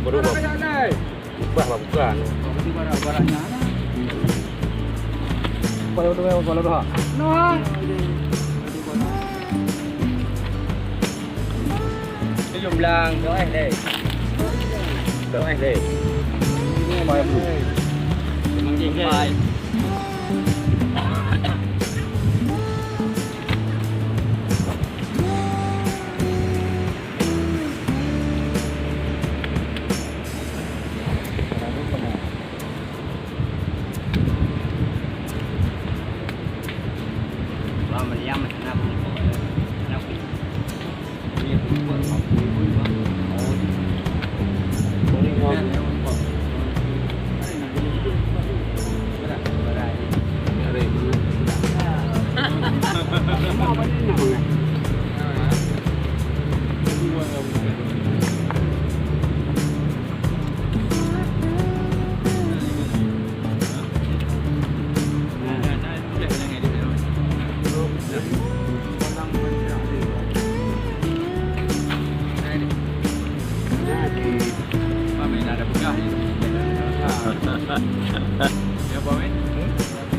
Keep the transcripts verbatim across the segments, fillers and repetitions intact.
Berubah. Ubah lah bukan. Kalau dua, kalau dua. Noh. Tujuh belas, doh eh deh. Doh eh deh. Pai bro. Manggil pai.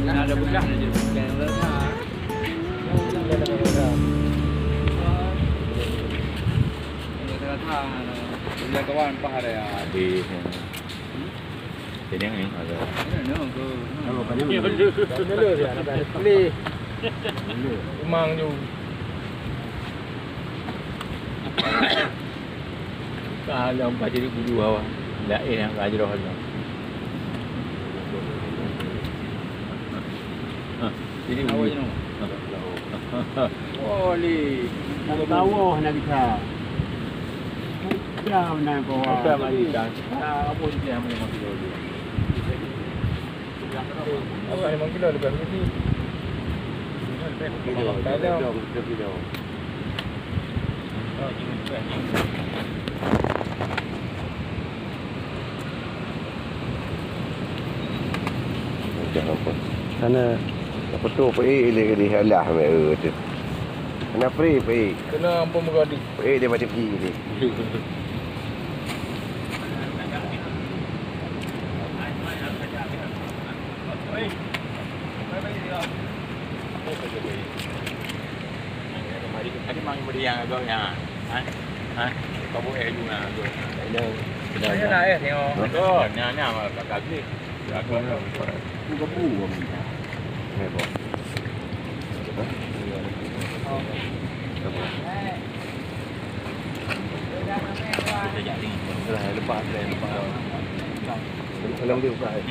Ada bekas aja. Kawan pahar ya. Habis. Kenyang ni. Ada. Ini no go. Memang tu. Ka lom ka jadi bulu hawa. Laén nyang ka jroh nyoe. Ha, jadi bulu. Oh, li. Bawah nak kita. Dah nak kau. Kita mari dah. Ah, apa dia yang boleh masuk dulu? Apa lima kilo lebih tinggi? Kilo, kilo, kilo. Jangan lupa. Sana. Apa tu? Apa eh, eh, eh, alah, eh, tu. Kena free, free. Kena ampun beradi. Eh, dia macam free ni. Tadi mang beri yang agak nya. Ha? Ha? Kau buat eh, juga agak. Ada. Ada lah, eh, tengok. Betul. Nya, nya, agak. Buka bu, buka bu. Ni, bu. Hah? Apa? Lepas, lepas. Dalam dia buka, eh.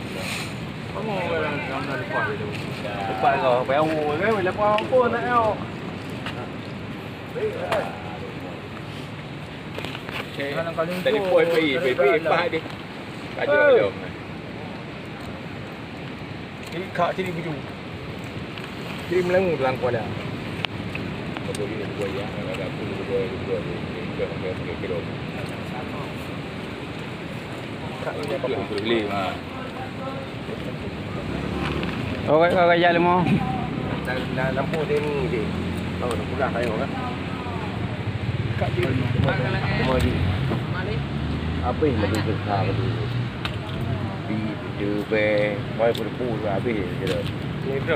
Kamu dalam, dalam lepas dia tu. Lepas kau, bayar umur kan, lepas apa nak kau? Tadi pun pergi, pergi, pergi, lepas dia. Ada, ada. Jadi, kak cili bujur. Cili melangu dalam kuala. Apa dia, dia buat yang, ada apa dia buat, dia buat, dia buat, dia buat, dia buat. Kak ni apa? Boleh, ha. Oh, kak, kak, kak, lemah. Dah, dah lampu dia ni, dia. Oh, dah pula kayu, kan? Kak cili. Semua ni. Habis lagi susah tadi. Di, di, be, pai pun pun habis je dah. Nidro